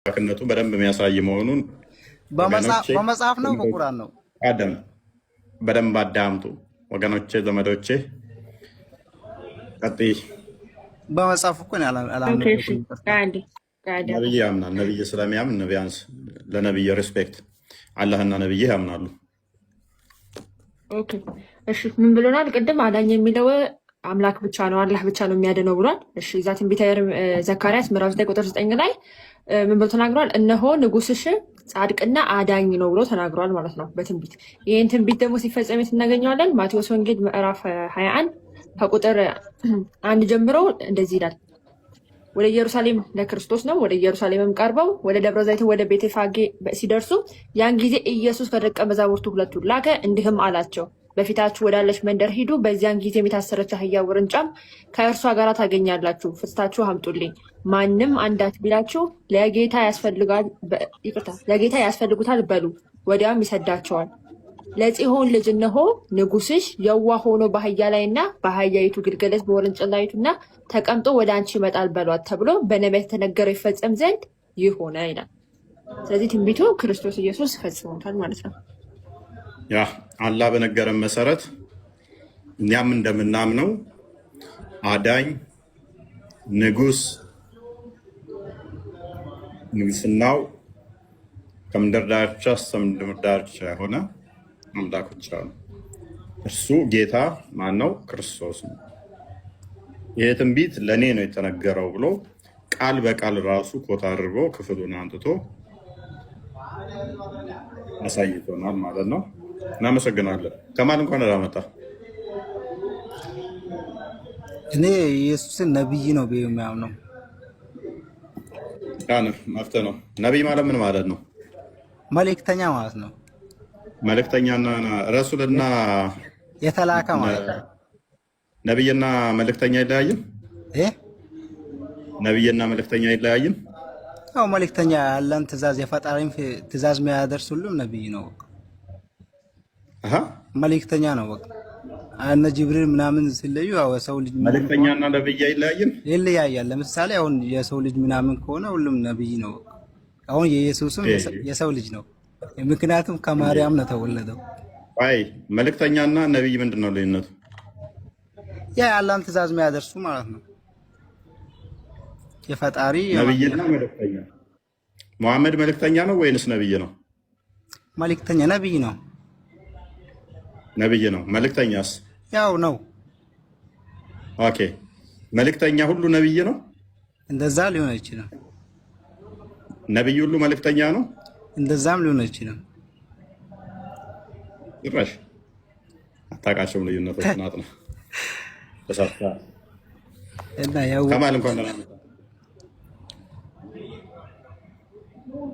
አምላክነቱ በደንብ የሚያሳይ መሆኑን ወገኖቼ በመጽሐፍ ነው በቁርአን ነው? አዳም በደንብ አዳምጡ ወገኖቼ፣ ዘመዶቼ። ቀጥይ። በመጽሐፍ እኮ Okay፣ እሺ። አላምንበትም። ይቅርታ። አንዴ አንዴ። ነብይ ያምናል። ነብይ ስለሚያምን ቢያንስ ለነብይ respect፣ አላህና ነብይ ያምናሉ። Okay፣ እሺ። ምን ብሎናል ቅድም? አዳኝ የሚለው አምላክ ብቻ ነው፣ አላህ ብቻ ነው የሚያድነው ብሏል። እሺ፣ እዛ ትንቢተ ዘካርያስ ምዕራፍ 9 ቁጥር 9 ላይ ምን ብሎ ተናግሯል? እነሆ ንጉስሽ ጻድቅና አዳኝ ነው ብሎ ተናግሯል ማለት ነው በትንቢት። ይህን ትንቢት ደግሞ ሲፈጸም የት እናገኘዋለን? ማቴዎስ ወንጌል ምዕራፍ 21 ከቁጥር 1 ጀምሮ እንደዚህ ይላል። ወደ ኢየሩሳሌም ለክርስቶስ ነው። ወደ ኢየሩሳሌምም ቀርበው ወደ ደብረ ዘይት ወደ ቤተፋጌ ሲደርሱ ያን ጊዜ ኢየሱስ ከደቀ መዛሙርቱ ሁለቱን ላከ፣ እንዲህም አላቸው፦ በፊታችሁ ወዳለች መንደር ሂዱ። በዚያን ጊዜም የታሰረች አህያ ውርንጫም ከእርሷ ጋር ታገኛላችሁ፣ ፈትታችሁ አምጡልኝ። ማንም አንዳች ቢላችሁ ለጌታ ያስፈልጋል፣ ይቅርታ፣ ለጌታ ያስፈልጉታል በሉ፣ ወዲያውም ይሰዳቸዋል። ለጽዮን ልጅ እነሆ ንጉስሽ የዋህ ሆኖ በአህያ ላይና በአህያይቱ ግልገለች በውርንጭላይቱና ተቀምጦ ወደ አንቺ ይመጣል በሏት ተብሎ በነቢያት የተነገረው ይፈጸም ዘንድ ይህ ሆነ ይላል። ስለዚህ ትንቢቱ ክርስቶስ ኢየሱስ ፈጽሞታል ማለት ነው። ያ አላህ በነገረን መሰረት እኛም እንደምናምነው አዳኝ ንጉስ፣ ንግስናው ከምድር ዳርቻ እስከ ምድር ዳርቻ የሆነ አምላክ ብቻ ነው። እርሱ ጌታ ማን ነው? ክርስቶስ ነው። ይህ ትንቢት ለእኔ ነው የተነገረው ብሎ ቃል በቃል ራሱ quote አድርጎ ክፍሉን አንጥቶ አሳይቶናል ማለት ነው። እናመሰግናለን። ከማን እንኳን አላመጣ። እኔ ኢየሱስን ነብይ ነው ብዬ የሚያምነው። መፍትሄ ነው። ነቢይ ማለት ምን ማለት ነው? መልእክተኛ ማለት ነው። መልእክተኛና ረሱልና የተላከ ማለት ነው። ነቢይና መልእክተኛ አይለያይም? እ ነቢይና መልእክተኛ አይለያይም? ያው መልእክተኛ ያለን ትእዛዝ የፈጣሪን ትእዛዝ የሚያደርስ ሁሉም ነብይ ነው። በቃ አሃ መልእክተኛ ነው። በቃ እነ ጅብሪል ምናምን ሲለዩ ያው የሰው ልጅ ምናምን ከሆነ መልእክተኛና ነቢይ አይለያይም? ይለያያል። ለምሳሌ አሁን የሰው ልጅ ምናምን ከሆነ ሁሉም ነብይ ነው። በቃ አሁን የኢየሱስም የሰው ልጅ ነው። ምክንያቱም ከማርያም ነው ተወለደው። አይ፣ መልእክተኛና ነቢይ ምንድን ነው ልዩነቱ? ያ የአላህን ትእዛዝ የሚያደርሱ ማለት ነው። የፈጣሪ ነቢይና መልእክተኛ። መሐመድ መልእክተኛ ነው ወይንስ ነቢይ ነው? መልእክተኛ ነብይ ነው። ነቢይ ነው። መልእክተኛስ? ያው ነው። Okay፣ መልእክተኛ ሁሉ ነቢይ ነው? እንደዛ ሊሆን አይችልም። ነቢይ ሁሉ መልእክተኛ ነው? እንደዛም ሊሆን አይችልም። ጭራሽ አታውቃቸውም ልዩነቶችን። አጥና፣ ተሳስተሃል። እና ያው ከማል እንኳን ደህና መጣህ።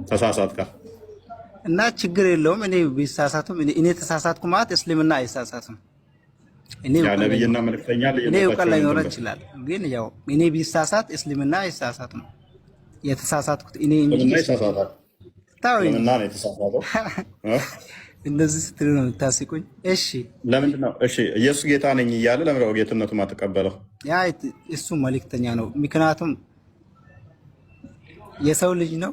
ተሳሳትካ። እና ችግር የለውም። እኔ ቢሳሳቱም እኔ ተሳሳትኩ ማለት እስልምና አይሳሳትም። እኔ ያ እውቀት ነቢይና መልእክተኛ እኔ እውቀት ልዩነታቸውን ላይኖረ እንትን በል። ይችላል፣ ግን ያው እኔ ቢሳሳት እስልምና አይሳሳትም። የተሳሳትኩት እኔ እንጂ እስልምና ይሳሳታል። ታው እንጂ እስልምና ነው የተሳሳተው እ? እንደዚህ ስትሉ ነው የምታስቁኝ። እሺ። ለምንድን ነው እሺ ኢየሱስ ጌታ ነኝ እያለ ለምንድን ነው ጌትነቱ ማትቀበለው? ያ እሱ መልእክተኛ ነው። ምክንያቱም የሰው ልጅ ነው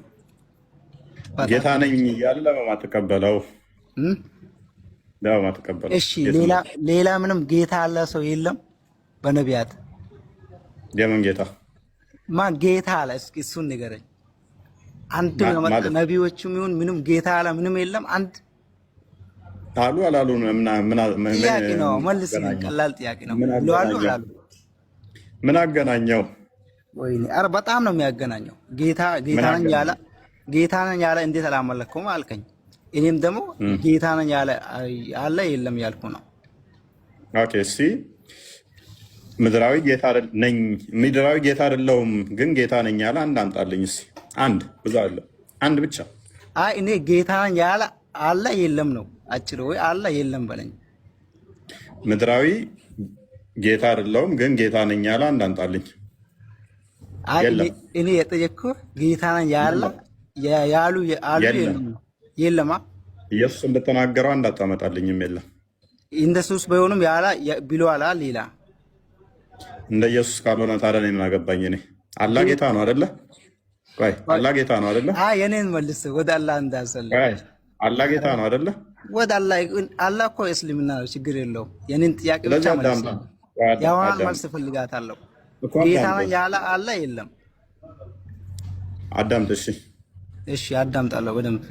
ጌታ ፈጣሪ ነኝ እያለ ለምን ማትቀበለው? እም? ለምን ማትቀበለው እሺ፣ ሌላ ጌትነቱ? ሌላ ምንም ጌታ አለ ሰው የለም። በነቢያት የምን ጌታ? ማን ጌታ አለ? እስኪ እሱን ንገረኝ። አንድም የመጣ ማለት ነቢዮችም ይሁን ምንም ጌታ አለ ምንም የለም። አንድ አሉ አላሉ ምን ጥያቄ ነው መልስ። ግን አገናኘው? ቀላል ጥያቄ ነው። ምን ብለዋሉ አገናኘው? አላሉ? ምን አገናኘው? ወይኔ ኧረ በጣም ነው የሚያገናኘው። ጌታ ምን ጌታ ነኝ ያለ አገናኘው? ጌታ ነኝ ያለ እንዴት አላመለከውም አልከኝ። እኔም ደግሞ ጌታ ነኝ ያለ አለ የለም ያልኩ ነው። Okay፣ እሺ፣ ምድራዊ ጌታ ነኝ፣ ምድራዊ ጌታ አይደለሁም ግን ጌታ ነኝ ያለ አንድ አምጣልኝ እስኪ። አንድ፣ ብዙ አለ፣ አንድ ብቻ። አይ እኔ ጌታ ነኝ ያለ አለ የለም ነው አጭር። ወይ አለ የለም በለኝ። ምድራዊ ጌታ አይደለሁም ግን ጌታ ነኝ ያለ አንድ አምጣልኝ። አይ እኔ የለም። እኔ የጠየቅኩህ ጌታ ነኝ ያለ የለም። ያሉ አሉ የለም። የለም ነው። የለማ። ኢየሱስ እንደተናገረው አንድ አታመጣልኝም። የለም። እንደሱስ ባይሆንም ያላ ብሏላ ሌላ። እንደ ኢየሱስ ካልሆነ ታዲያ እኔ ምን አገባኝ? እኔ አላህ ጌታ ነው አይደለ? ቆይ፣ አላህ ጌታ ነው አይደለ? አይ፣ የኔን መልስ፣ ወደ አላህ እንዳዘለ። ቆይ፣ አላህ ጌታ ነው አይደለ? ወደ አላህ። አላህ እኮ እስልምና ነው፣ ችግር የለውም። የኔን ጥያቄ ብቻ ስለዚህ መልስ። አዳምጥ። የአሁኗን አዳምጥ መልስ እፈልጋታለሁ። እኮ ጌታ አዳምጥ፣ ነኝ ያለ አላህ የለም። አዳምጥ። እሺ። እሺ፣ አዳምጣለሁ በደንብ።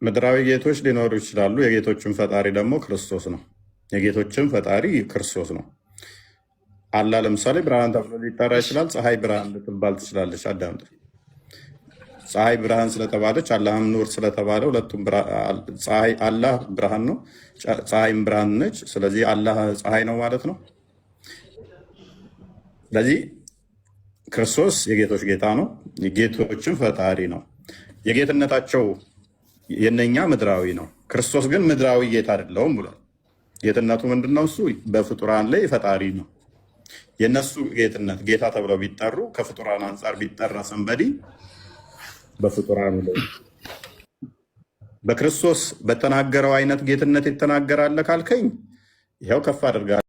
ምድራዊ ጌቶች ሊኖሩ ይችላሉ። የጌቶችን ፈጣሪ ደግሞ ክርስቶስ ነው። የጌቶችን ፈጣሪ ክርስቶስ ነው። አላህ ለምሳሌ ብርሃን ተብሎ ሊጠራ ይችላል። ፀሐይ ብርሃን ልትባል ትችላለች። አዳምጥ። ፀሐይ ብርሃን ስለተባለች፣ አላህም ኑር ስለተባለ፣ ሁለቱም ፀሐይ፣ አላህ ብርሃን ነው፣ ፀሐይም ብርሃን ነች። ስለዚህ አላህ ፀሐይ ነው ማለት ነው። ስለዚህ ክርስቶስ የጌቶች ጌታ ነው፣ የጌቶችን ፈጣሪ ነው። የጌትነታቸው የነኛ ምድራዊ ነው። ክርስቶስ ግን ምድራዊ ጌታ አይደለውም ብሏል። ጌትነቱ ምንድን ነው? እሱ በፍጡራን ላይ ፈጣሪ ነው። የእነሱ ጌትነት ጌታ ተብለው ቢጠሩ፣ ከፍጡራን አንጻር ቢጠራ somebody በፍጡራኑ ላይ በክርስቶስ በተናገረው አይነት ጌትነት የተናገረ አለ ካልከኝ ይኸው ከፍ አድርጋለሁ።